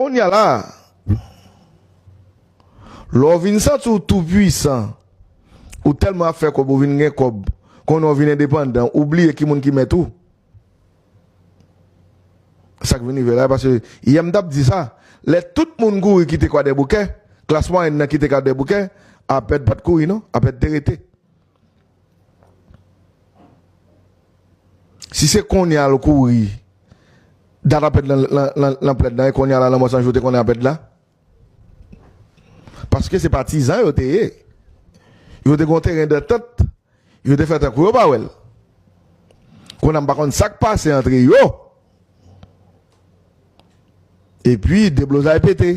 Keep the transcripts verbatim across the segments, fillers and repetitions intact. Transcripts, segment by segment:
Kounye a la, lè w vin santi w tou pwisan, ou tèlman ap fè kòb, ou vin gen kòb, kounye a w vin endepandan, ou bliye ki moun ki mèt ou. Sa k vin rive la, paske yè m t ap di sa, lè tout moun kouri kite Kwadèboukè, klas mwayèn nan kite Kwadèboukè, Apèd pa t kouri non, Apèd te rete. Si se kounye a l kouri, dat Apèd lan, lan, lan, lan plèd lan, e kounye a la, Lanmò San Jou te konnen Apèd la. Paske se patizan yo te ye. Yo te gen yon teren dantant. Yo te fè tankou yo pa wè l. Kounye a m pa konn sa k pase antre yo. Epi, deblozay pete.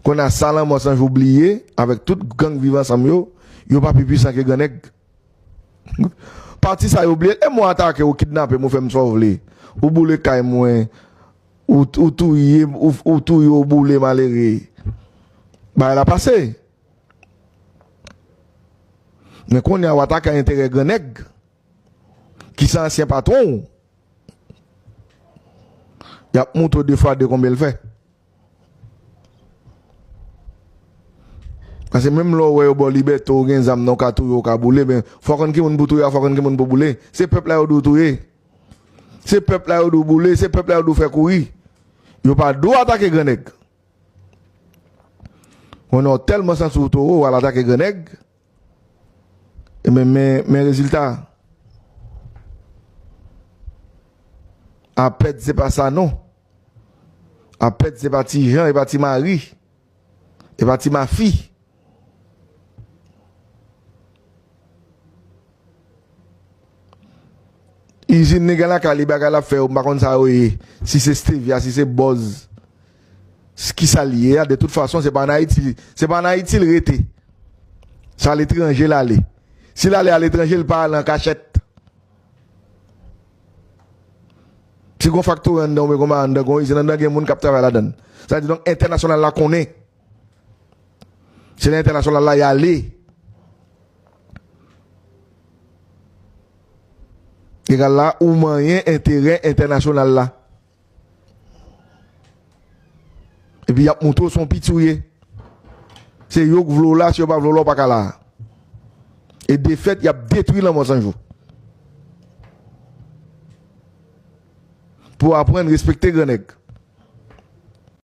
Kounye a sa Lanmò San Jou bliye, avèk tout gang Viv Ansanm yo, yo pa pi pwisan ke Grannèg. Pati sa yo bliye, e mwen atake w, kidnape m, ou fè m sa w vle. Ou boule kay mwen, ou, ou touye, ou, ou touye, ou boule malere. Bagay la pase. Men kounye a w atake enterè Grannèg, ki se ansyen patwon w. Y ap montre w de fwa de konbyen l fè. Paske menm lè w wè yo ba w libète, w gen zam nan, w ka touye, w ka boule, men fò w konn ki moun pou touye a, fò w konn ki moun pou boule. Se pèp la yo di w touye. Se pèp la yo di w boule, se pèp la yo di w fè kouri. Yo pa di w atake Grannèg. Kounye a w tèlman santi w towo, w al atake Grannèg. Ebyen, men, men rezilta. Apèd se pa sa non. Apèd se pa Ti Jan, e pa Ti Mari, e pa Ti Mafi. Izin nèg la lakay li, bagay l ap fè yo, m pa konn sa yo ye. Si se stevia, si se bòz, s- kisa l ye a, de tout fason, se pa an Ayiti, se pa an Ayiti l rete. Se aletranje l ale. Si l ale aletranje, l pa ale an kachèt. Si gon faktori anndan oubyen gon bagay anndan, gon izin anndan, gen moun k ap travay ladan l. Sa vle di, donk, entènasyonal la konnen. Se nan entènasyonal la y ale. Egal la, ou manyen enterè entènasyonal la. Epi y ap montre w se yon piti w ye. Se yo k vle w la, si yo pa vle w la, w pa ka la. E defèt, y ap detwi Lanmò San Jou. Pou w aprann respekte Grannèg.